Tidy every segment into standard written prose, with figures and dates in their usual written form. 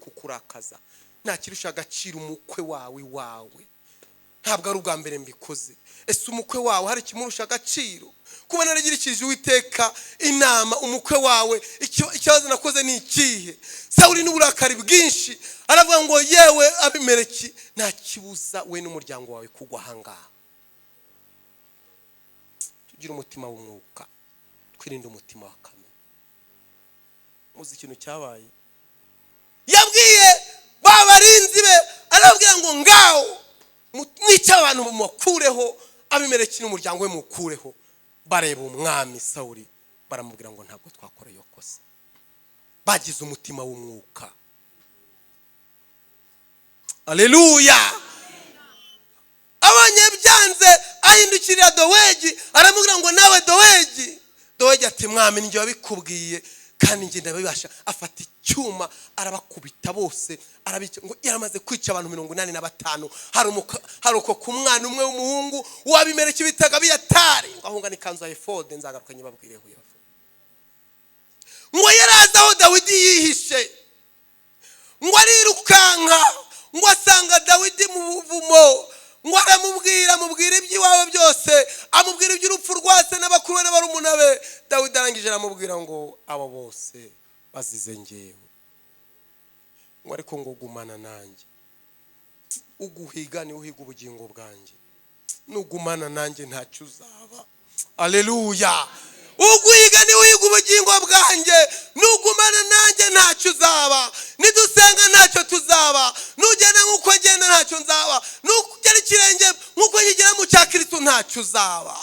Kukurakaza nta kirusha agaciro umukwe wawe iwawe. Ntabwo ari ubwa mbere mbikoze. Ese umukwe wawe hari ikimurusha agaciro? Kuba naragirikije Uwiteka inama, umukwe wawe, ikibazo nakoze ni ikihe? Sawuli n'uburakari bwinshi aravuga ngo: "Yewe Abimeleki, nta kibuza we n'umuryango wawe kugwa ahangaha." Tugire umutima w'umwuka, twirinde umutima wa kamere. Muzi ikintu cyabaye? Yabwiye ba barinzi be, arababwira ngo: "Ngaho mwice abantu, mumakureho Abimeleki n'umuryango we, mukureho." Bareba umwami Sawuli, baramubwira ngo: "Ntabwo twakora iyo kosa." Bagize umutima w'umwuka. Aleluya! Abonye byanze, ahindukirira Dowegi, aramubwira ngo: "Nawe Dowegi." Dowegi ati: "Mwami, njye wabikubwiye kandi njye ndabibasha." Afata icyuma, arabakubita bose, arabica. Ngo yaramaze kwica abantu 85, harokoka umwana umwe w'umuhungu w'Abimeleki bitaga Abiyatari, ngo ahunga n'ikanzu ya efode. Nzagaruka nyibabwireho iyo. Ngo yarazi aho Dawidi yihishe, ngo arirukanka, ngo asanga Dawidi mu buvumo, ngo aramubwira, amubwira iby'iwabo byose, amubwira iby'urupfu rwa se n'abakuru be n'abarumuna be. Dawidi arangije aramubwira ngo: "Abo bose bazize ngewe." Ngo ariko ngo: "Gumana nanjye, uguhiga niwe uhiga ubugingo bwanjye, nugumana nanjye ntacyo uzaba." Aleluya! Uguhiga niwe uhiga ubugingo bwanjye, nugumana nanjye ntacyo uzaba. Nidusenga ntacyo tuzaba. Nugenda nk'uko ngenda ntacyo nzaba, nugera ikirenge nk'uko nkigera mu cya Kirisitu ntacyo uzaba.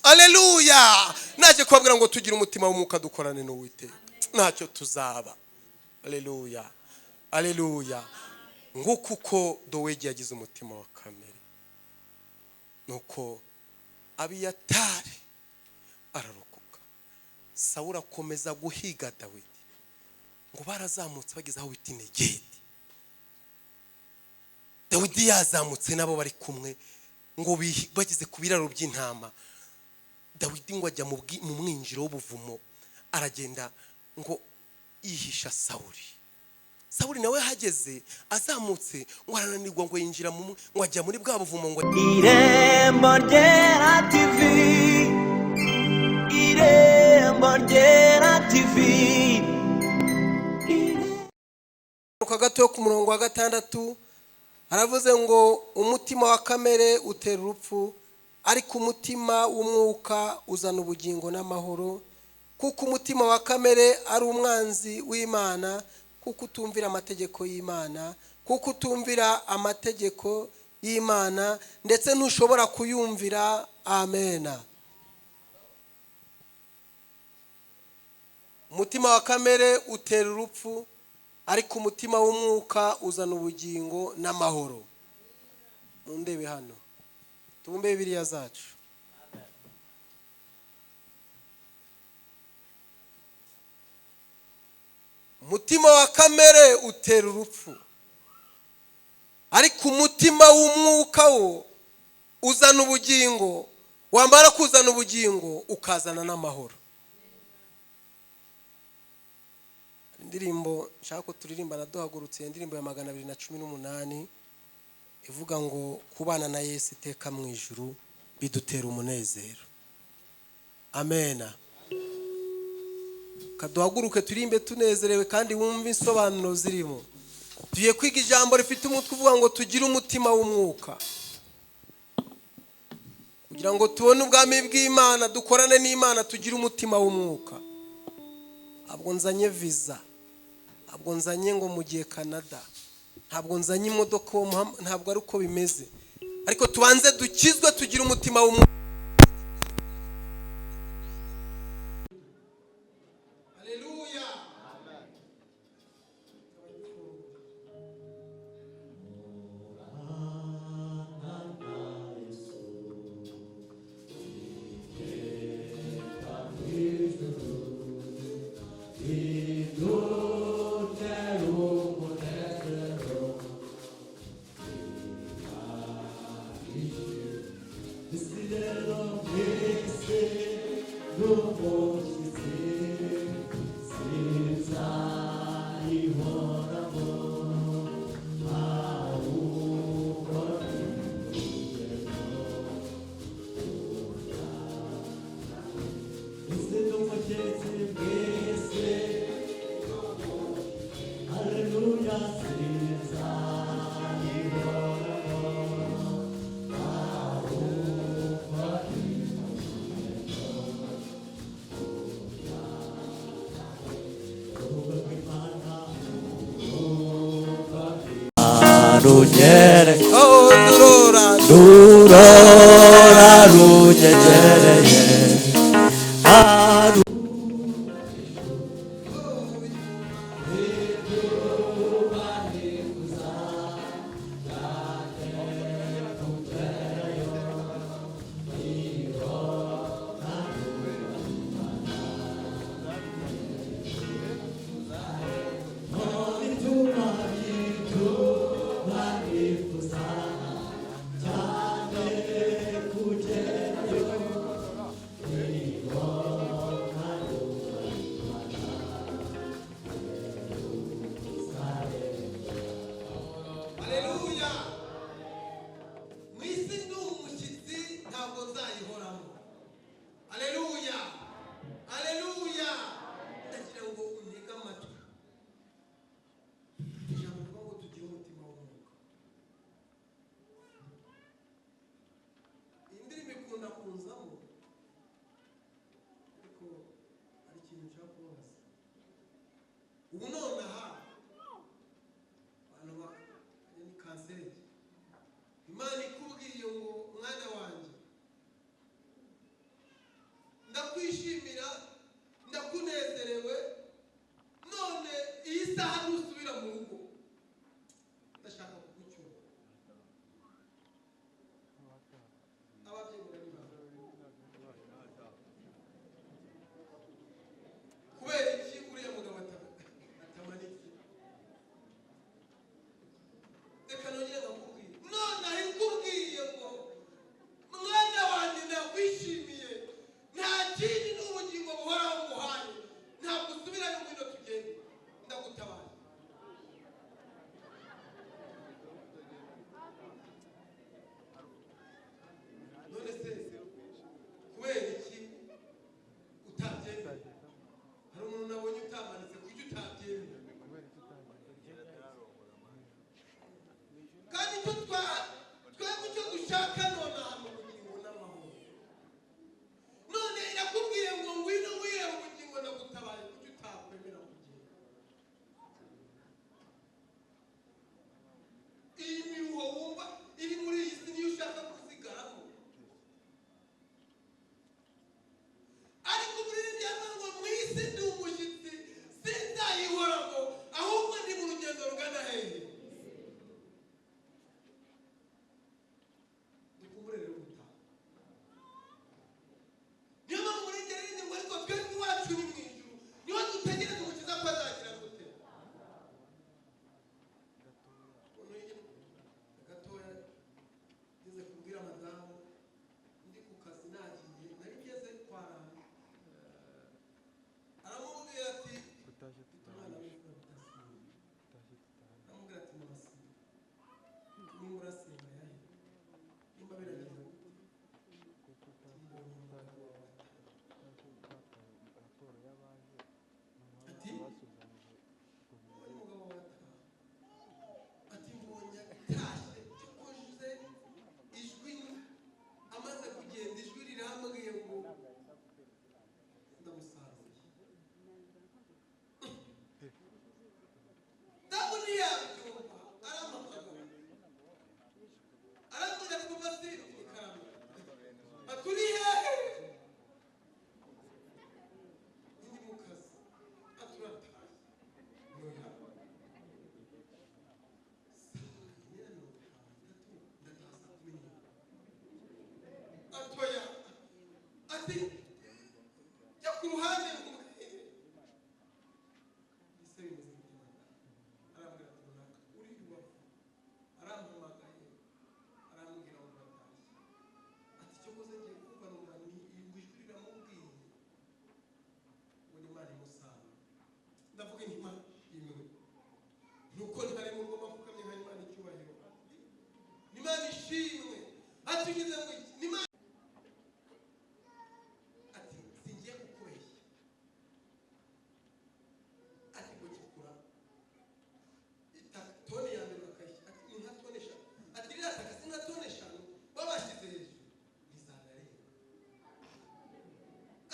Aleluya! Naje kubabwira ngo tugire umutima w'umwuka, dukorane n'Uwiteka, ntacyo tuzaba. Aleluya, aleluya! Nguko uko Dowegi yagize umutima wa kamere, nuko Abiyatari ararokoka. Sawuli akomeza guhiga Dawidi. Ngo barazamutse, bageze aho bita Inegedi, Dawidi yazamutse nabo bari kumwe, ngo bageze ku biraro by'intama, Dawidi ngo ajya mu mwinjiro w'ubuvumo, aragenda ngo yihisha Sawuli. Sawuli nawe yahageze azamutse, ngo arananirwa, ngo yinjira ngo ajya muri bwa buvumo ngo Irembo Ryera TV, Irembo Ryera TV. Gato ku murongo wa 6 haravuze ngo: "Umutima wa kamere utera urupfu, ariko umutima w'umwuka uzana ubugingo n'amahoro, kuko umutima wa kamere ari umwanzi w'Imana, kuko utumvira amategeko y'Imana, kuko utumvira amategeko y'Imana, ndetse ntushobora kuyumvira." Amena. Umutima wa kamere utera urupfu, ariko umutima w'umwuka uzana ubugingo n'amahoro. Mundebe hano, tubumbe Bibiliya zacu. Umutima wa kamere utera urupfu, ariko umutima w'umwuka wo uzana ubugingo, wamara kuzana ubugingo ukazana n'amahoro. Indirimbo nshaka ko turirimba duhagurutse, indirimbo ya 218 ivuga ngo: "Kubana na Yesu iteka mu ijuru bidutera umunezero." Amena. Kaduhaguruke turirimbe tunezerewe kandi wumve insobanuro zirimo. Tugiye kwiga ijambo rifite umutwe uvuga ngo: "Tugire umutima w'umwuka kugira ngo tubone ubwami bw'Imana, dukorane n'Imana." Tugire umutima w'umwuka. Ntabwo nzanye viza, ntabwo nzanye ngo mugiye Canada, ntabwo nzanye imodoka, uwo ntabwo ari uko bimeze, ariko tubanze dukizwe, tugire umutima w'umwuka. Haleluya! runyere Oh, ndurora rurora runyegereye haru. Haleluya! Mu isi ndi umushyitsi, ntabwo nzayihoramo. Haleluya, haleluya! Ndagira ngo untege amatwi. Ijambo rivuga ngo tugire umutima w'umwuka. Iyi ndirimbo ikunda kunzamo, ariko hari ikintu nshaka kubabaza ubu nonaha. Abantu ba ni kanseri. Imana ikubwiye ngo: "Mwana wanjye, ndakwishimira, ndakunezerewe, none iyi saha ntusubira mu rugo, ndashaka kugucyura," ababyemera ni bande? Kubera iki uriya mugabo atamanitse? Reka nongere nkakubwire. Nonaha ikubwiye ngo: "Mwana wanjye, ndakwishimiye, nta kindi, ni ubugingo buhoraho nguhaye, ntabwo usubirayo, ngwino tugende, ndagutabaye," none se kubera iki utabyemeye? Hari umuntu nabonye utamanitse. Kuki utabyemeye? Kandi icyo twa twebwe icyo dushaka nonaha ni ubugingo n'amahoro. None irakubwiye ngo: "Ngwino wire ubugingo, ndagutabaye," kuki utakwemera kugenda? Iyi miruho wumva iri muri iyi si niyo ushaka kuzigaramo? Ariko umuririmbyi yavuga ngo: "Mu isi ndi umushyitsi, sinzayihoramo, ahubwo ndi mu rugendo rugana hehe?" Dukumbure rero gutaha. Niyo mpamvu muri iryo ngo: "Ariko twebwe iwacu ni mu ijuru, niho dutegereza Umukiza ko azagira gute?" Umuntu gatoya ngeze kubwira madamu, ndi ku kazi nagiye, nari ngeze kwa Rando, aramubwira ati: "Mfite umwana w'imfura bita Simba." Aramubwira ati: "Mama Simba, nimba urasenga yahe, nimba biragenda gute, mbonye umugabo wawe ataha," ati: "Mbonye umugabo wawe ataha," ati: "Mbonye atashye, cyokoze ijwi amaze kugenda, ijwi rirambwiye ngo ndamusaruye." Damu ntiyabyumva, arampamagara, arambwira ati: "Papa Steve," ikaramu, ati: "Uri hehe?" "Ndi mu kazi." Ati: "Uratashye?" "Oya." 4:30 ndataha, 11:00. Ati: "Oya," ati: "Jya ku ruhande nkubwire." Ese bimeze bite, madamu? Arambwira ati: "Runaka uri Rubavu arampamagaye, arambwira ngo uratashye," ati: "Cyo koze ngiye kumva numva ni ngo ijwi riramubwiye ngo ni Imana imusanga." Ndavuga nti: "Imana ishimwe nuko ntari mu rugo mapfukamye nka Imana icyubahiro, ni Imana ishimwe." Ati: "Ugize ngo iki?" Ni Imana. Ati: "Singiye kukubeshya," ati: "Ngo gikura itaka tone ya mbere bakayishyira," ati: "Ni nka tone 5," ati: "Ririya taka si nka tone 5 babashyize hejuru, ntizanarenga."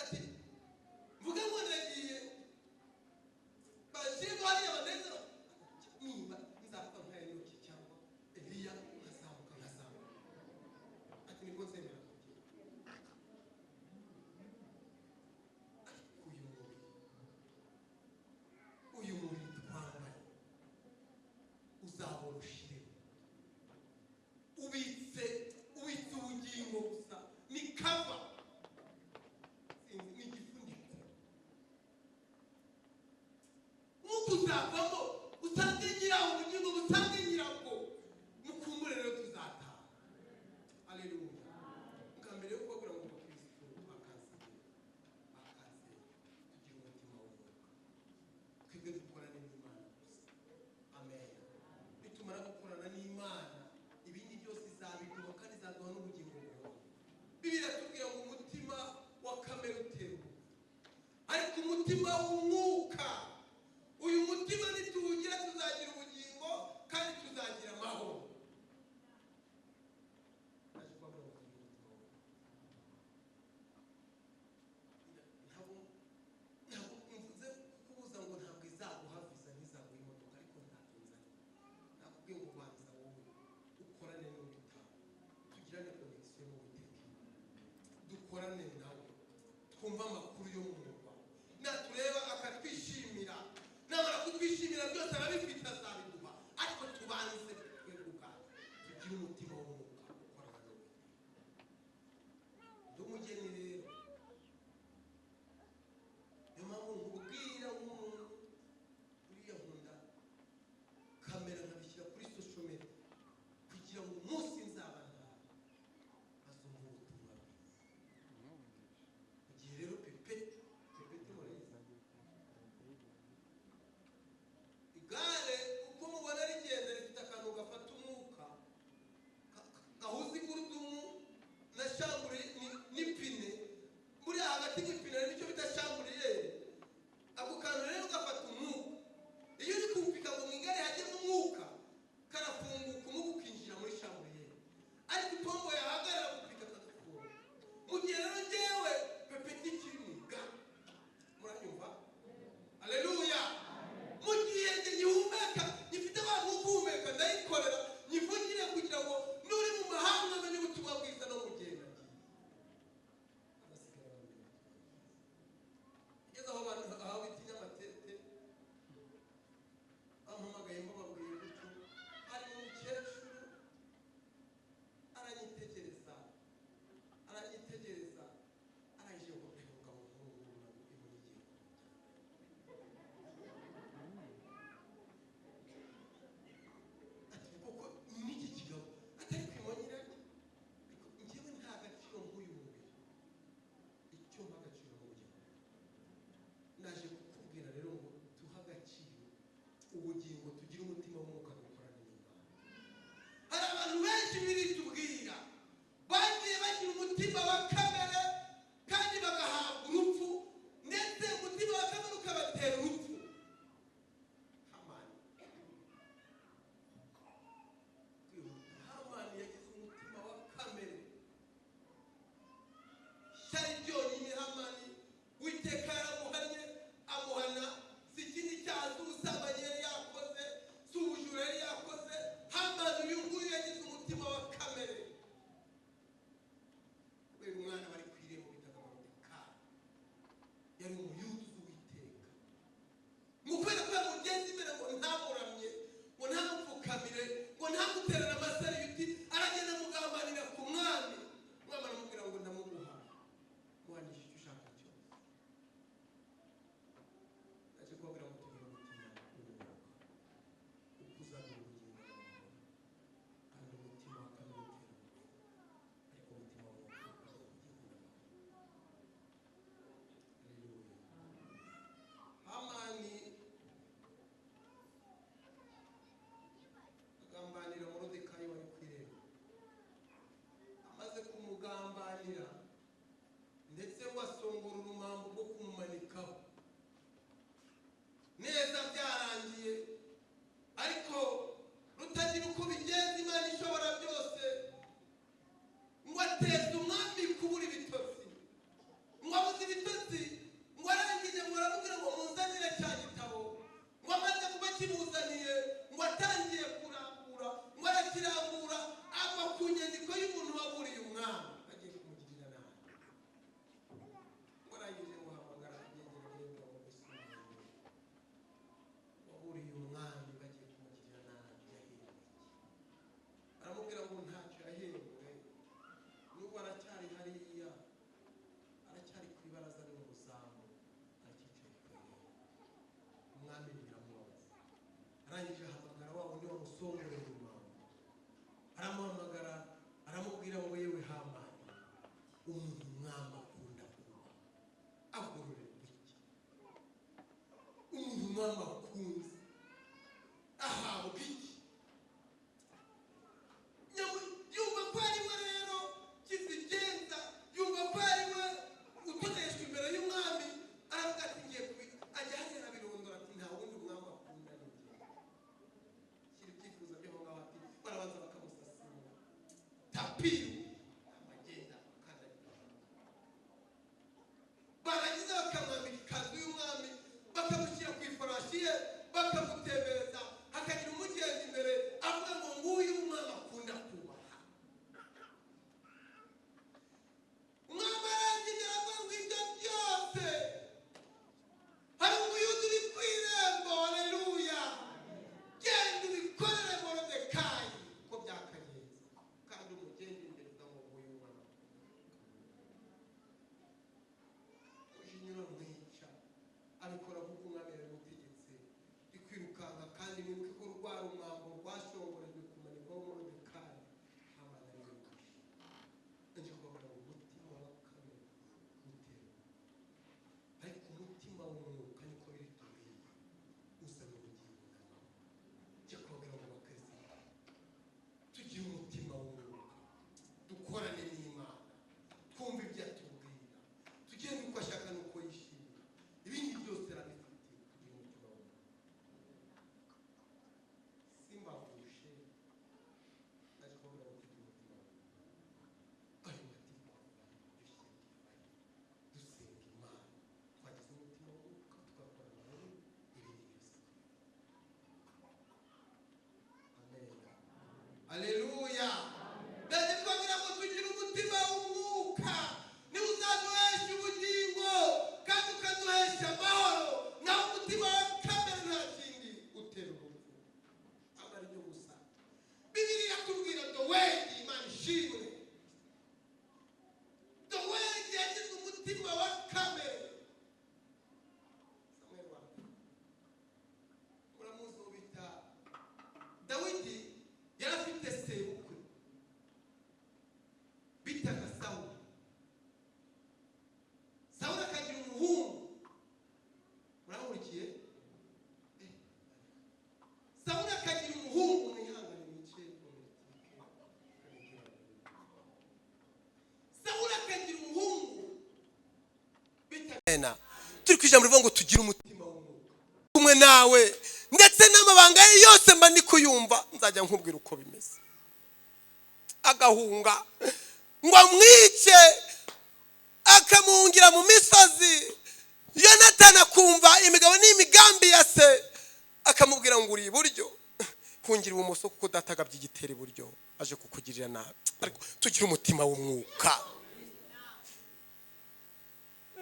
Ati: "Mvuge ngo ndagiye bashyiremo hariya baneze, niba nzapfa nka Enoki cyangwa Uzabora ushire, ubitse ubugingo gusa, ni cover, sinzi, ni igifuniko. Nk'uko uzavamo usange nyirawo, ubugingo busange nyirabwo. Mukumbure rero tuzataha. Aleluya! Bwa mbere yo kubabwira ngo abakirisitu bakaze tugira umutima w'umwuka, twebwe dukorane n'Imana gusa. Amen. Nitumara gukorana n'Imana, ibindi byose izabiduha kandi izaduha n'ubugingo buhoraho. Bibiliya iratubwira ngo umutima wa kamere utera urupfu, ariko umutima w'umwuka, uyu mutima nituwugira tuzagira ubugingo kandi tuzagira amahoro. Naje kubabwira ngo tugire umutima w'umwuka. Ntabwo mvuze kukubuza ngo ntabwo izaguha viza, ntizaguha imodoka, ariko ntabwo nzanye. Nakubwiye ngo banza wowe ukorane n'Uwiteka, tugirane connexion n'Uwiteka, dukorane nawe, twumve amakuru yo mu murwa. Natureba akatwishimira, namara kutwishimira byose arabifite, azabiduha. Ariko tubanze twebwe ubwacu tugire umutima w'umwuka ukorana n'Uwiteka. Ndi umugeni rero, niyo mpamvu nkubwira nk'umuntu uriya nkunda kamera, nkabishyira kuri social media kugira ngo umunsi nzaba ntari bazumve ubutumwa bwiza. Mu gihe rero pepe Agapira agenda akandagira, barangiza bakamwambika ikanzu y'umwami, bakamushyira ku ifarashi ye, bakamutembereza, hakagira umugenda imbere avuga ngo: "Nguyu umwami akunda kubaha." Umwami arangije aravuga ngo: "Ibyo byose, hari Umuyuda uri ku irembo, haleluya, genda ubikorere Morodekayi uko byakagenze, kandi umugende imbere uvuga ngo: 'Nguyu umwami.'" Umujinya uramwica, abikora kuko umwami yabimutegetse. Ikwirukanka, kandi mwibuke ko rwari umwambo rwashongorejwe kumanikwaho Morodekayi, Hamani ariwe wishe. Nje kubabona ngo umutima wa kamere utera, ariko umutima w'umwuka, niko biri tubwiye, uzana ubugingo n'amahoro. Njye kubabwira ngo bakristo, tugire umutima w'umwuka, dukorane n'Imana, twumve ibyo atubwira, tugende uko ashaka n'uko yishimira. Ibindi byose arabifite. Tugira umutima w'umwuka. Simbavushe, naje kubabwira ngo tugire umutima w'umwuka. Ayo matiku avahe, iryo shyari rivahe? Dusenga Imana, twagize umutima w'umwuka, tugakorana nawe, ibindi byose. Amen, aleluya. Ndaje kubabwira ngo tugire umutima w'umwuka, niba uzaduhesha ubugingo kandi ukaduhesha amahoro. Naho umutima wa kamere nta kindi, utera urupfu, ntabwo ari byo gusa. Bibiliya iratubwira Dowegi, Imana ishimwe, Dowegi yagize umutima wa kamere. Samuel wa mbere, muramuzi, uwo bita Dawidi yari afite sebukwe bitaga Sawuli. Sawuli akagira umuhungu. Murankurikiye? Sawuli akagira umuhungu. Mwihangane mwice homilétique. Sawuli akagira umuhungu bitaga. Turi ku ijambo rivuga ngo tugire umutima w'umwuka. Kumwe nawe, ndetse n'amabanga ye yose mba ndi kuyumva, nzajya nkubwira uko bimeze. Agahunga ngo amwice, akamuhungira mu misozi. Yonatani akumva imigabo n'imigambi ya se, akamubwira ngo: "Uri iburyo, hungira ibumoso, kuko data agabye igitero iburyo, aje kukugirira nabi." Ariko tugire umutima w'umwuka.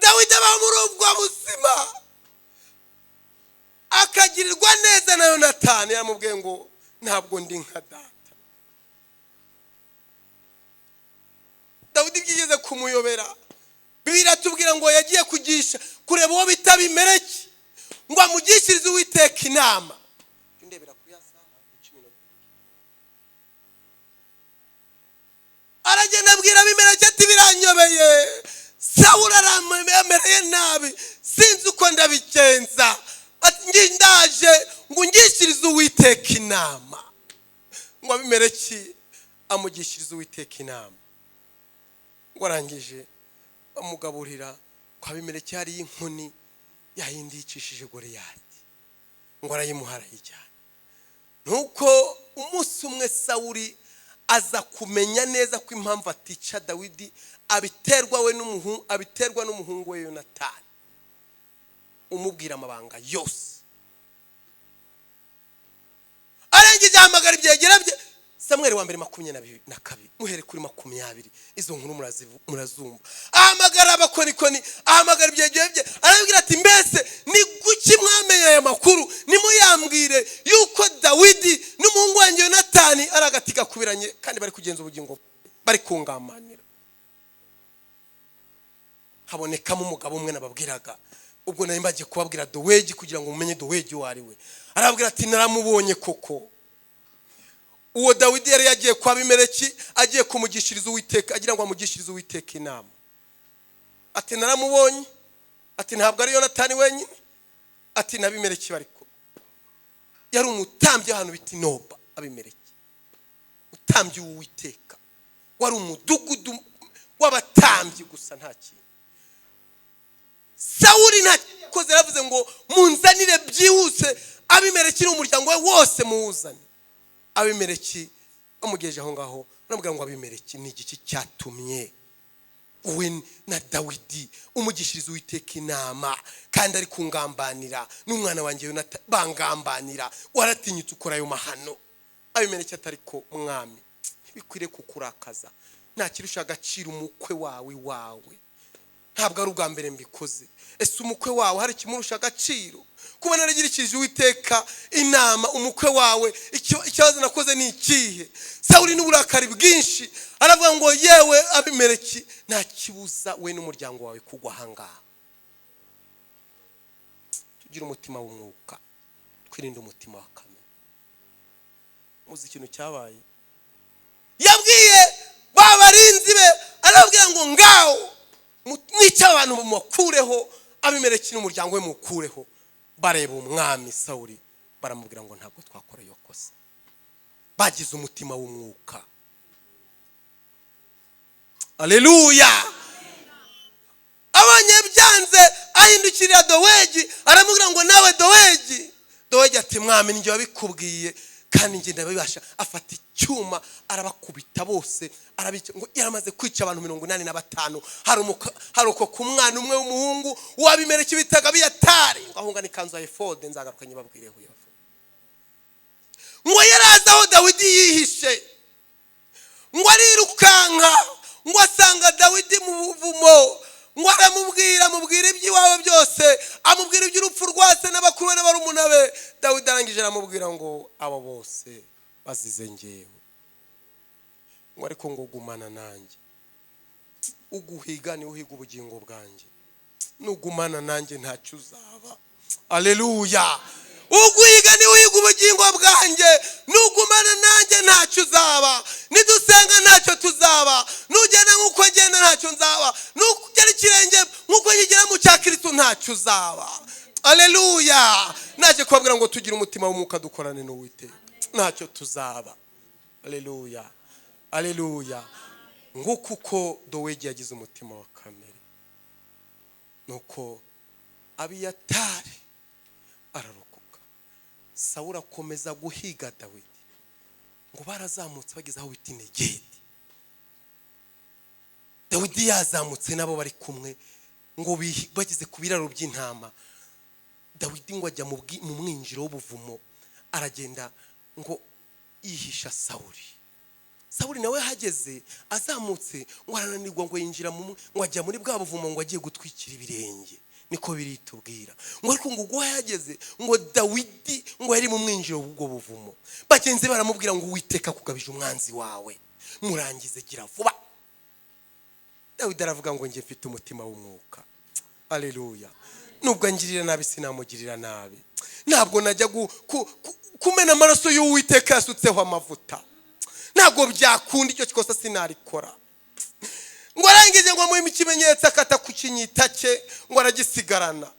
Dawidi aba muri ubwo buzima, akagirirwa neza na Yonatani. Yamubwiye ngo: "Ntabwo ndi nka data." Dawidi byigeze kumuyobera. Bibiliya iratubwira ngo yagiye kugisha, kureba uwo bita Abimeleki, ngo amugishirize Uwiteka inama. Ndebera kuri ya saha, 10. Aragenda abwira Abimeleki ati: "Biranyobeye, Sawuli aramereye nabi, sinzi uko ndabigenza." Ati: "Ndaje ngo ungishirize Uwiteka inama." Ngo Abimeleki amugishirize Uwiteka inama. Ngo arangije bamugaburira. Kwa Abimeleki hariyo inkoni yayindi yicishije Goriyati, ngo arayimuha, arayijyana. Nuko umunsi umwe Sawuli aza kumenya neza ko impamvu atica Dawidi abiterwa we n'umuhungu, abiterwa n'umuhungu we Yonatani, umubwira amabanga yose. Arangije ahamagara ibyegera bye. Samweli wa mbere 22, muhere kuri 20, izo nkuru murazumva. Ahamagara abakonikoni, ahamagara ibyegera bye, arababwira ati: "Mbese ni guki mwamenye aya makuru? Nimuyambwire yuko Dawidi n'umuhungu wanjye Yonatani ari agati gakubiranye, kandi bari kugenza ubugingo, bari kungamanira." Habonekamo umugabo umwe nababwiraga ubwo nari mbagiye kubabwira Dowegi, kugira ngo mumenye Dowegi uwo ari we. Arababwira ati: "Naramubonye koko." Uwo Dawidi yari yagiye kwa Abimeleki, agiye kumugishiriza Uwiteka, agira ngo amugishirize Uwiteka inama. Ati: "Naramubonye." Ati: "Ntabwo ari Yonatani wenyine." Ati: "Na Abimeleki bari kumwe." Yari umutambyi ahantu bita Inoba. Abimeleki, utambyi w'Uwiteka, wari umudugudu w'abatambyi gusa, nta kintu. Sawuli nta kintu yakoze, yaravuze ngo: "Munzanire byihuse Abimeleki n'umuryango we wose, muwuzane." Abimeleki Bamugejeje aho ngaho, baramubwira ngo: "Abimeleki, ni igiki cyatumye wowe na Dawidi umugishiriza Uwiteka inama, kandi ari kungambanira n'umwana wanjye Yonata bangambanira? Waratinyutse ukora ayo mahano." Abimeleki atari ko: "Mwami, ntibikwiriye kukurakaza. Nta kirusha agaciro umukwe wawe iwawe. Ntabwo ari ubwa mbere mbikoze. Ese umukwe wawe hari ikimurusha agaciro? Kuba naragirishije Uwiteka inama umukwe wawe, ikibazo nakoze ni ikihe?" Sawuli n'uburakari bwinshi aravuga ngo: "Yewe Abimeleki, nta kibuza we n'umuryango wawe kugwa ahangaha." Tugire umutima w'umwuka, twirinde umutima wa kamere. Muzi ikintu cyabaye? Yabwiye ba barinzi be, arababwira ngo: "Ngaho mwice abantu, mumakureho Abimeleki n'umuryango we, mukureho." Bareba umwami Sawuli, baramubwira ngo: "Ntabwo twakora iyo kosa." Bagize umutima w'umwuka. Aleluya! Abonye byanze, ahindukirira Dowegi, aramubwira ngo: "Nawe Dowegi." Dowegi ati: "Mwami, njye wabikubwiye kandi njye ndabibasha." Afata icyuma, arabakubita bose, arabica. Ngo yaramaze kwica abantu 85, harokoka umwana umwe w'umuhungu w'Abimeleki bitaga Abiyatari, ngo ahungane ikanzu ya efode. Nzagaruka nyibabwireho. Ngo yari azi aho Dawidi yihishe. Ngo arirukanka, ngo asanga Dawidi mu buvumo, ngo aramubwira, amubwira iby'iwabo byose, amubwira iby'urupfu rwa se n'abakuru be n'abarumuna be. Dawidi arangije aramubwira ngo: "Abo bose bazize ngewe." Ngo: "Ariko ngo gumana nanjye, uguhiga niwe uhiga ubugingo bwanjye. Nugumana nanjye ntacyo uzaba." Aleluya! Uguhiga niwe uhiga ubugingo bwanjye. Nugumana nanjye ntacyo uzaba. Nidusenga ntacyo tuzaba. Nugenda nk'uko ngenda ntacyo nzaba. Nugera ikirenge nk'uko nkigera mu cya Kirisitu ntacyo uzaba. Aleluya! Naje kubabwira ngo tugire umutima w'umwuka, dukorane n'Uwiteka, ntacyo tuzaba. Aleluya, aleluya! Nguko uko Dowegi yagize umutima wa kamere, nuko Abiyatari ararokoka. Sawuli akomeza guhiga Dawidi. Ngo barazamutse, bageze aho bita Inegedi, Dawidi yazamutse nabo bari kumwe. Ngo bageze ku biraro by'intama, Dawidi ngo ajya mu mwinjiro w'ubuvumo, aragenda ngo yihisha Sawuli. Sawuli nawe yahageze azamutse, ngo arananirwa, ngo yinjira mu ngo ajya muri bwa buvumo, ngo agiye gutwikira ibirenge, niko biritubwira. Ngo ariko ngo ubwo yahageze, ngo Dawidi ngo yari mu mwinjiro w'ubwo buvumo. Bagenzi be baramubwira ngo: "Uwiteka akugabije umwanzi wawe, murangize, gira vuba." Dawidi aravuga ngo: "Njye mfite umutima w'umwuka." Aleluya! Nubwo angirira nabi, sinamugirira nabi. Ntabwo najya kumena amaraso y'Uwiteka yasutseho amavuta. Ntabwo byakunda, icyo kikosa sinarikora. Ngo arangije ngo amuhe ikimenyetso, akata ku kinyita cye, ngo aragisigarana.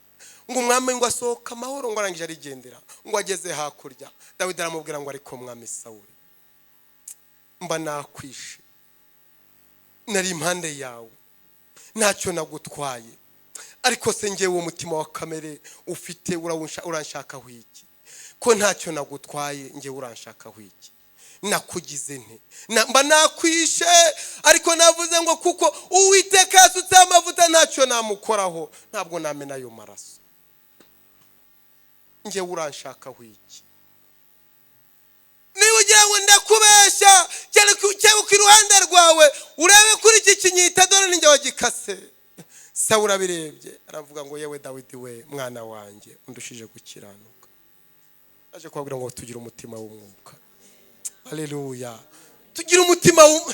Ngo umwami ngo asohoka amahoro, ngo arangije arigendera. Ngo ageze hakurya, Dawidi aramubwira ngo: "Ariko mwami Sawuli, mba nakwishe, nari impande yawe, ntacyo nagutwaye. Ariko se ngewe, uwo mutima wa kamere ufite uranshakaho iki, ko ntacyo nagutwaye? Ngewe uranshakaho iki? Nakugize nte? Mba nakwishe, ariko navuze ngo kuko Uwiteka yasutseho amavuta, ntacyo namukoraho, ntabwo namena ayo maraso. Ngewe uranshakaho iki? Niba ugira ngo ndakubeshya, kebuka iruhande rwawe, urebe kuri iki kinyita, dore ninjye wagikase." Sawuli abirebye aravuga ngo: "Yewe Dawidi we, mwana wanjye, undushije gukiranuka." Aje kubabwira ngo tugire umutima w'umwuka. Aleluya! Tugire umutima w'um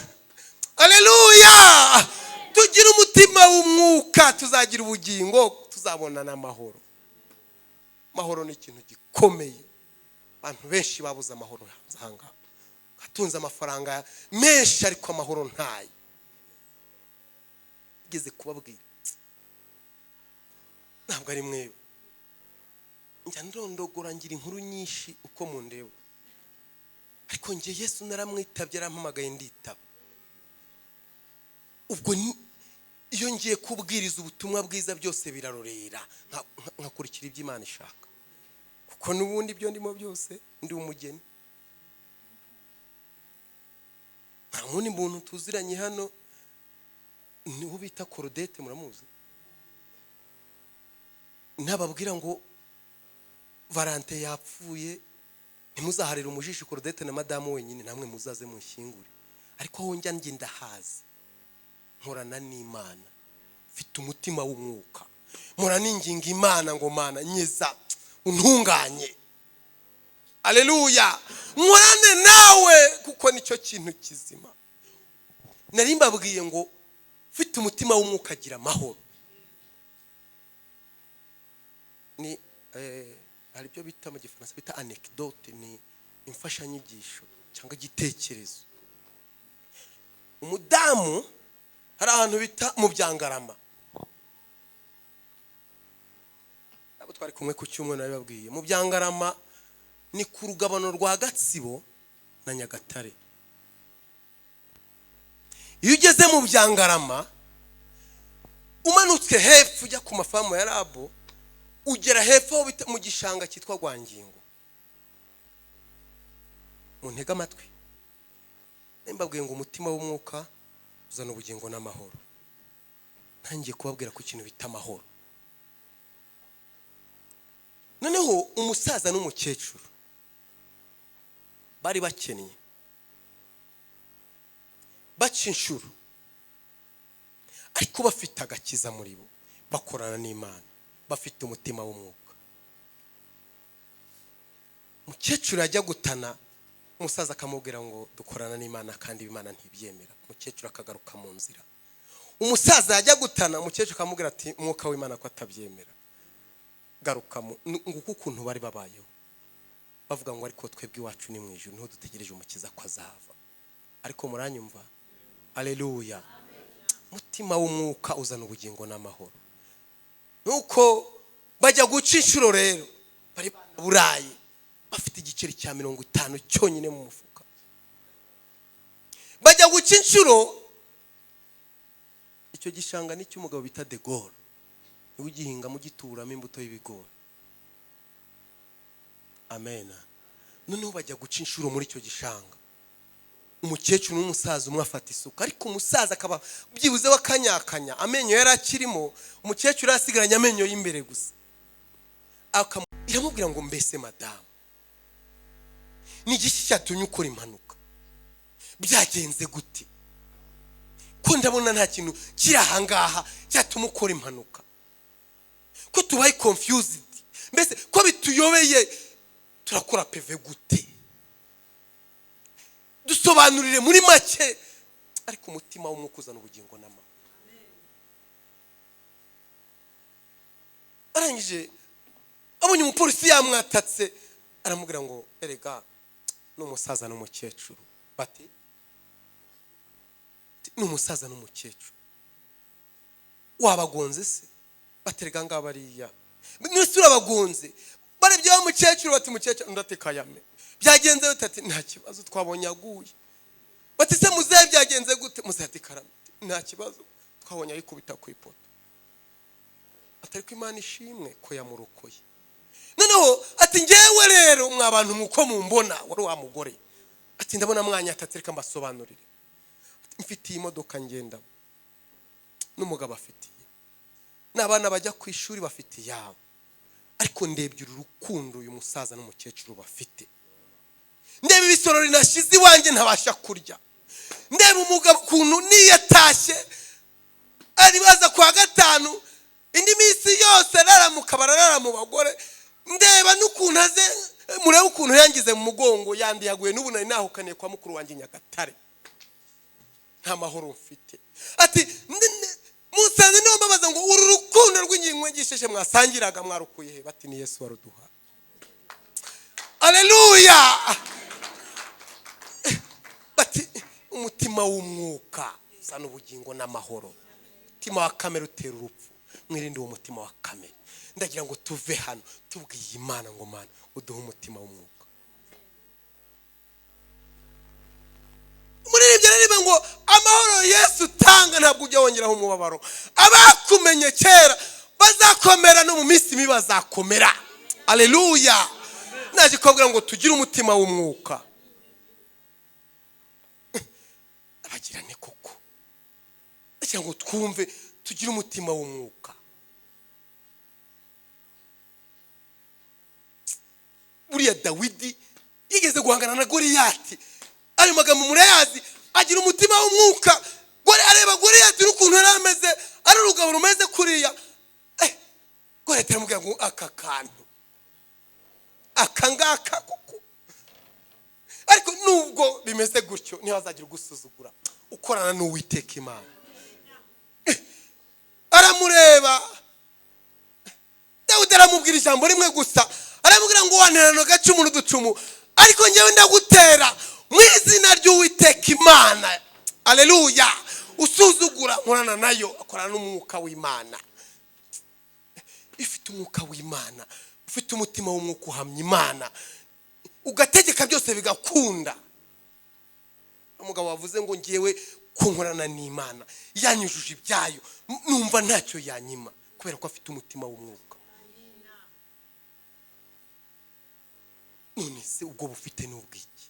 aleluya, tugire umutima w'umwuka, tuzagira ubugingo, tuzabona n'amahoro. Amahoro ni ikintu gikomeye. Abantu benshi babuze amahoro hanze ahangaha. Atunze amafaranga menshi, ariko amahoro ntayo. Ngeze kubabwira, ntabwo ari mwebwe njya ndondogora, ngira inkuru nyinshi uko mundeba, ariko njye Yesu naramwitabye, arampamagaye nditaba. Ubwo iyo ngiye kubwiriza ubutumwa bwiza, byose birarorera, nkakurikira ibyo Imana ishaka, kuko n'ubundi ibyo ndimo byose ndi umugeni. Wundi muntu tuziranye hano niwo bita Korodete, muramuzi. Ntababwira ngo Valante yapfuye, ntimuzaharire umujishi Korodete na madamu wenyine, namwe muzaze mushyingure. Ariko aho njya njye ndahazi, nkorana n'Imana, mfite umutima w'umwuka, mpora ninginga Imana ngo: "Mana, nyiza, untunganye." Aleluya! Nkorane nawe kuko nicyo kintu kizima. Nari mbabwiye ngo ufite umutima w'umwuka agira amahoro. Ni hari ibyo bita mu Gifaransa bita anecdote, ni imfashanyigisho cyangwa igitekerezo. Umudamu, hari ahantu bita mu Byangarama, abo twari kumwe ku cyumweru nabibabwiye. Mu Byangarama ni ku rugabano rwa Gatsibo na Nyagatare. Iyo ugeze mu Byangarama, umanutse hepfo ujya ku mafamu ya Rabo, ugera hepfo aho bita mu gishanga cyitwa Rwangingo. Muntege amatwi, mbabwiye ngo umutima w'umwuka uzana ubugingo n'amahoro. Ntangiye kubabwira ku kintu bita amahoro. Noneho umusaza n'umukecuru bari bakennye, baca inshuro, ariko bafite agakiza muri bo, bakorana n'Imana, bafite umutima w'umwuka. Umukecuru yajya gutana, umusaza akamubwira ngo: "Dukorana n'Imana kandi Imana ntibyemera." Umukecuru akagaruka mu nzira. Umusaza yajya gutana, umukecuru akamubwira ati: "Umwuka w'Imana ko atabyemera, garuka." Nguko ukuntu bari babayeho, bavuga ngo: "Ariko twebwe iwacu ni mu ijuru, niho dutegereje umukiza ko azava." Ariko muranyumva? Aleluya! Umutima w'umwuka uzana ubugingo n'amahoro. Nuko bajya guca inshuro rero, bari burayi, bafite igiceri cya 50 cyonyine mu mufuka. Bajya guca inshuro. Icyo gishanga ni cy'umugabo bita De Gaulle, niwe ugihingamo, ugituramo imbuto y'ibigori. Amen. Noneho bajya guca inshuro muri icyo gishanga, umukecuru n'umusaza, umwe afata isuka, ariko umusaza akaba byibuze wakanyakanya, amenyo yari akirimo. Umukecuru yasigaranye amenyo y'imbere gusa. Iramubwira ngo: "Mbese madamu, ni igiki cyatumye ukora impanuka? Byagenze gute? Ko ndabona nta kintu kiri ahangaha cyatuma ukora impanuka, ko tubaye confused, mbese ko bituyobeye, turakora PV gute? Dusobanurire muri make." Ariko umutima w'umwuka uzana ubugingo n'amahoro. Arangije abonye umupolisi yamwatatse, aramubwira ngo: "Erega ni umusaza n'umukecuru." Bati: "Ni umusaza n'umukecuru, wabagonze se?" Baterega ngaba bariya, nese urabagonze? Barebye wa mukecuru, bati: "Mukecuru." Undi ati: "Kayame, byagenze bite?" Ati: "Nta kibazo, twabonye aguye." Bati: "Se muzehe byagenze gute?" Muzehe ati: "Karame, nta kibazo, twabonye ayikubita ku ipoto." Atari ko Imana ishimwe ko yamurokoye. Noneho ati: "Ngewe rero mwa bantu, muko mumbona wari wa mugore," ati, "ndabona mwanyatatse, reka mbasobanurire. Mfite iyi modoka ngendamo, n'umugabo afitiye, n'abana bajya ku ishuri bafite iyabo. Ariko ndebye uru rukundo uyu musaza n'umukecuru bafite, ndeba ibisorori nashyize iwanjye ntabasha kurya, ndeba umugabo ukuntu niyo atashye ari baza kwa gatanu, indi minsi yose araramuka bararara mu bagore, ndeba n'ukuntu aze, murebe ukuntu yangize mu mugongo, yandiyaguye, n'ubu nari nahukaniye kwa mukuru wanjye Nyagatare, nta mahoro mfite." Ati: "Musanze niyo mbabaza ngo uru rukundo rw'ingingo ngisheshe mwasangiraga mwarukuye he?" Bati: "Ni Yesu waruduha." Aleluya! Bati: "Umutima w'umwuka uzana ubugingo n'amahoro, umutima wa kamere utera urupfu. Mwirinde uwo mutima wa kamere." Ndagira ngo tuve hano tubwiye Imana ngo: "Mana, uduhe umutima w'umwuka." Umuririmbyi aririmba ngo amahoro Yesu utanga ntabwo ujya wongeraho umubabaro. Abakumenye kera bazakomera, no mu minsi mibi bazakomera. Aleluya! Naje kubabwira ngo tugire umutima w'umwuka. Ndagira ngo twumve, tugire umutima w'umwuka. Buriya Dawidi yigeze guhangana na Goliyati, ayo magambo murayazi, agira umutima w'umwuka. Areba Goliyati n'ukuntu yari ameze, ari urugabo rumeze kuriya. Goliyati aramubwira ngo aka kantu, aka ngaka kuko. Ariko nubwo bimeze gutyo, ntihazagira ugusuzugura ukorana n'Uwiteka Imana. Aramureba Dawidi, aramubwira ijambo rimwe gusa, aramubwira ngo wanterana agacumu n'uducumu, ariko njyewe ndagutera mu izina ry'Uwiteka Imana. Aleluya. Usuzugura nkorana nayo, akorana n'umwuka w'Imana. Ifite umwuka w'Imana, ufite umutima w'umwuka, uhamya Imana, ugategeka byose bigakunda. Umugabo wavuze ngo ngewe kunkorana n'Imana yanyujuje ibyayo, numva ntacyo yanyima, kubera ko afite umutima w'umwuka. None se ubwo bufite n'ubwiki?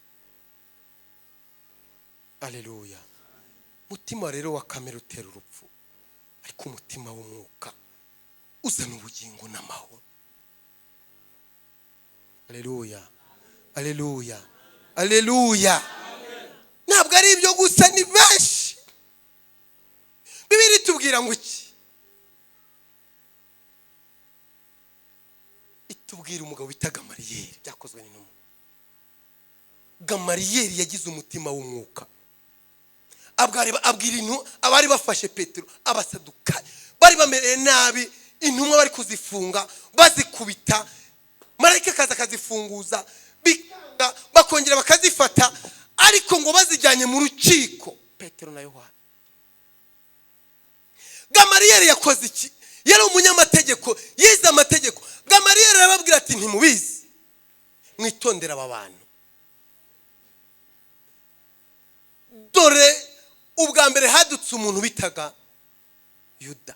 Aleluya. Umutima rero wa kamere utera urupfu, ariko umutima w'umwuka uzana ubugingo n'amahoro. Aleluya, aleluya, aleluya. Ntabwo ari ibyo gusa, ni benshi. Bibiliya itubwira ngo iki? Itubwira umugabo bita Gamariyeri, byakozwe n'intumwa. Gamariyeri yagize umutima w'umwuka. Abwira intumwa abari bafashe Petero, abasadukayo bari bamereye nabi, intumwa bari kuzifunga bazikubita, marayika akaza akazifunguza, bikanga, bakongera bakazifata, ariko ngo bazijyanye mu rukiko Petero na Yohana. Gamariyeri yakoze iki? Yari umunyamategeko, yize amategeko. Gamariyeri arababwira ati ntimubizi, mwitondere aba bantu. Dore ubwa mbere hadutse umuntu bitaga Yuda,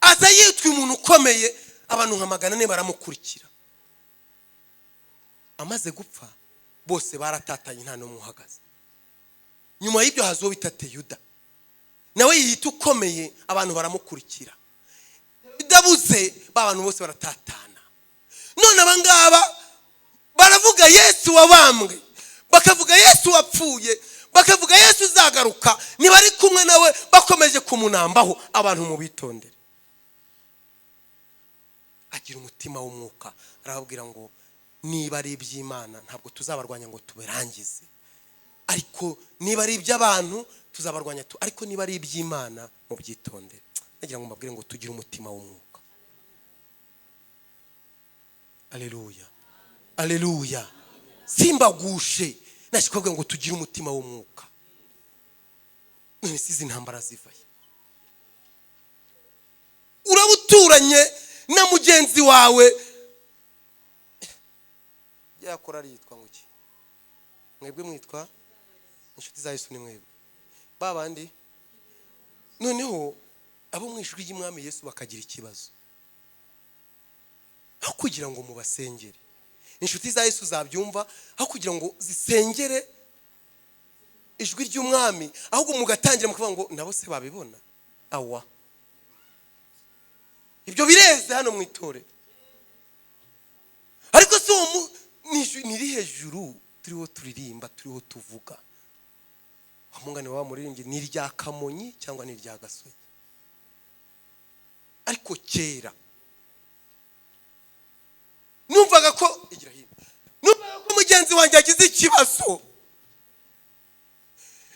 aza yitwa umuntu ukomeye, abantu nka 400 baramukurikira. Amaze gupfa bose baratatanye, nta n'umwe uhagaze. Nyuma y'ibyo haza uwo bita Teyuda, nawe yiyita ukomeye, abantu baramukurikira. Yuda abuze, ba bantu bose baratatana. None aba ngaba baravuga Yesu wabambwe, bakavuga Yesu wapfuye, bakavuga Yesu uzagaruka, ntibari kumwe nawe, bakomeje kumunambaho. Abantu mubitondere. Agira umutima w'umwuka, arababwira ngo niba ari iby'Imana ntabwo tuzabarwanya ngo tubirangize, ariko niba ari iby'abantu tuzabarwanya, ariko niba ari iby'Imana mubyitondere. Nagira ngo mbabwire ngo tugire umutima w'umwuka. Aleluya, aleluya. Simbagushe, nashikobwe ngo tugire umutima w'umwuka. None si izi ntambara zivaye? Urabuturanye na mugenzi wawe, yakora yitwa ngo iki? Mwebwe mwitwa inshuti za Yesu, ni mwebwe babandi. Noneho abo mu ijwi ry'Umwami Yesu bakagira ikibazo, aho kugira ngo mubasengere, inshuti za Yesu zabyumva, aho kugira ngo zisengere ijwi ry'Umwami, ahubwo mugatangira mukavuga ngo nabo se babibona. Awa, ibyo bireze hano mu itorero. Ariko si uwo niri hejuru turiho turirimba, turiho tuvuga, wamungane wa muririmbyi ni irya Kamonyi cyangwa ni irya Gasogi. Ariko kera numvaga ko igira hino, numvaga ko mugenzi wanjye yagize ikibazo,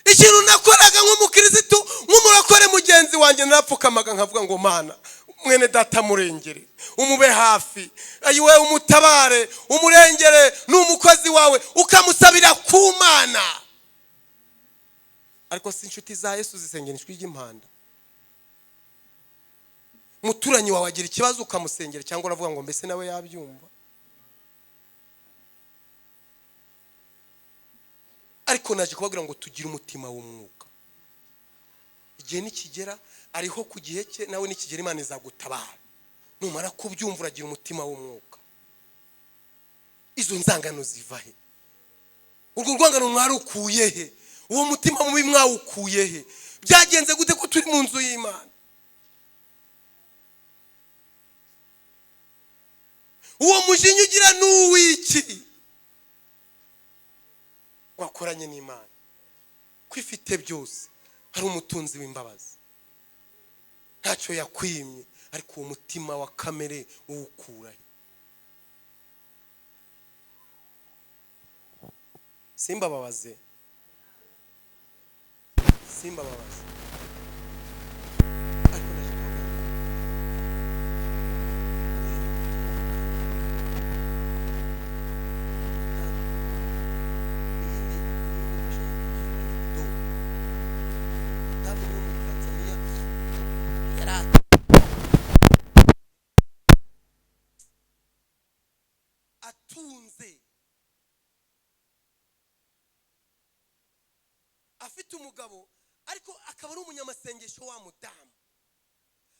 ikintu nakoraga nk'umukirisitu, nk'umurokore mugenzi wanjye, narapfukamaga nkavuga ngo Mana mwene data murengere, umube hafi, ayiwe umutabare, umurengere, ni umukozi wawe, ukamusabira ku Mana. Ariko si inshuti za Yesu zisengera ijwi ry'impanda. Umuturanyi wawe agira ikibazo ukamusengera, cyangwa uravuga ngo mbese nawe yabyumva. Ariko naje kubabwira ngo tugire umutima w'umwuka. Igihe nikigera, ariho ku gihe cye, nawe nikigera Imana izagutabara. Numara kubyumva uragira umutima w'umwuka. Izo nzangano ziva he? Urwo rwangano mwarukuye he? Uwo mutima mubi mwawukuye he? Byagenze gute ko turi mu nzu y'Imana? Uwo mujinya ugira n'uw'iki wakoranye n'Imana ko ifite byose, hari umutunzi w'imbabazi, ntacyo yakwimye, ariko uwo mutima wa kamere uwukurahe? Simbababaze, simbababaze, ariko naje kubabwira ngo iyi ni imfashanyigisho anecdote. Umudamu wo muri Tanzania yari atunze, afite umugabo, ariko akaba ari umunyamasengesho wa mudamu,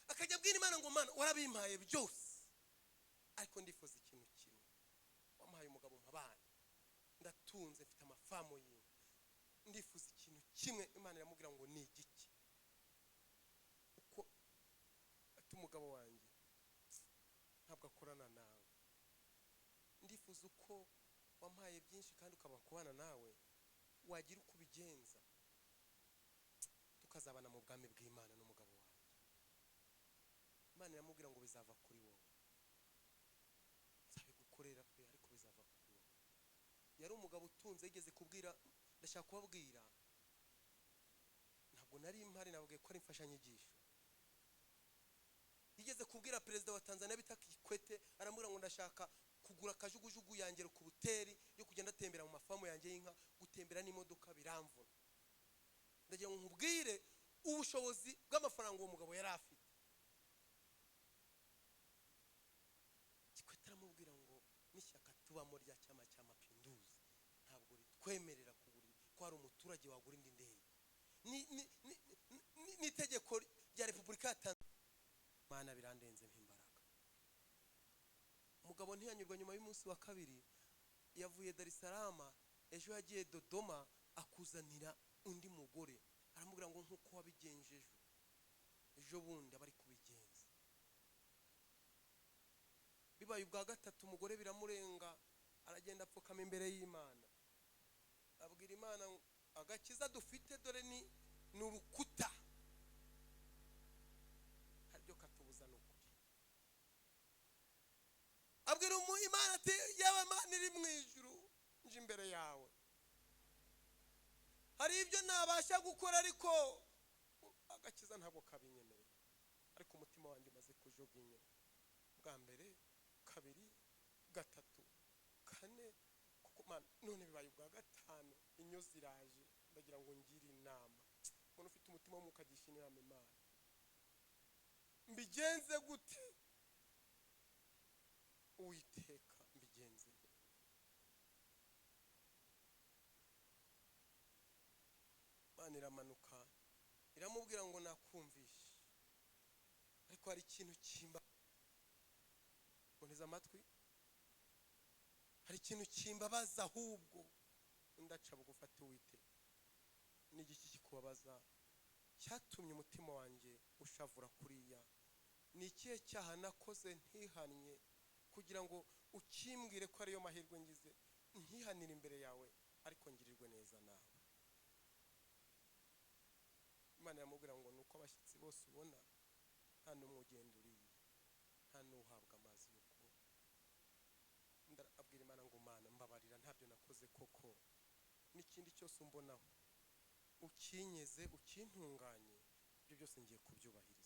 akajya abwira Imana ngo Mana warabimpaye byose, ariko ndifuza ikintu kimwe, wampaye umugabo mpabana, ndatunze, mfite amafamu y'inka, ndifuza ikintu kimwe. Imana iramubwira ngo ni igiki? Uko ati umugabo wanjye ntabwo akorana nawe, ndifuza uko wampaye byinshi kandi ukaba kubana nawe, wagira uko ubigenza tukazabana mu bwami bw'Imana n'umugabo wanjye. Imana iramubwira ngo bizava kuri wowe, nzabigukorera pe, ariko bizava kuri wowe. Yari umugabo utunze, yigeze kubwira, ndashaka kubabwira, ntabwo nari mpari, nababwiye ko ari imfashanyigisho. Yigeze kubwira perezida wa Tanzania bita Kikwete, aramubwira ngo ndashaka kugura akajugujugu yanjye ku buteri yo kugenda atembera mu mafamu yanjye y'inka, gutembera n'imodoka biramvuna. Ndagira ngo nkubwire ubushobozi bw'amafaranga uwo mugabo yari afite. Kikwete aramubwira ngo n'ishyaka tubamo rya Chama cha Mapinduzi ntabwo ritwemerera kugura, ko hari umuturage wagura indi ndege. N'itegeko rya Repubulika ya Tanzania. Mana birandenze mpimbaraga. Umugabo ntiyanyurwa. Nyuma y'umunsi wa kabiri yavuye Dar es Salaam, ejo yagiye Dodoma, akuzanira undi mugore, aramubwira ngo nkuko wabigenje ejo, ejo bundi abari kubigenza. Bibaye ubwa gatatu, umugore biramurenga, aragenda apfukama imbere y'Imana, abwira Imana agakiza dufite dore ni urukuta, haryo katubuza n'ukuri. Abwira Imana ati yewe Mana iri mu ijuru, nje imbere yawe, hari ibyo ntabasha gukora, ariko agakiza ntabwo kabinyemerera, ariko umutima wanjye umaze kujugunya bwa mbere, kabiri, gatatu, kane, kuko Mana none bibaye ubwa gatanu, inyo ziraje, ndagira ngo ngire inama. Umuntu ufite umutima w'umwuka agisha inama Imana, mbigenze gute? Uwiteka mbigenze nte? Imana iramanuka iramubwira ngo nakumvishe, ariko hari ikintu kimba, nteze amatwi, hari ikintu kimbabaza ahubwo ndaca bugufate Uwiteka. N'igiki kikubabaza cyatumye umutima wanjye ushavura kuriya? Ni ikihe cyaha nakoze ntihannye kugira ngo ukimbwire ko ariyo mahirwe ngize, ntihanire imbere yawe, ariko ngirirwe neza nawe? Imana iramubwira ngo nuko abashyitsi bose ubona nta n'umwe ugenda uriye, nta n'uhabwa amazi yo kunywa. Abwira Imana ngo Mana mbabarira, ntabyo nakoze koko, n'ikindi cyose umbonaho ukinyeze, ukintunganye, ibyo byose ngiye kubyubahiriza.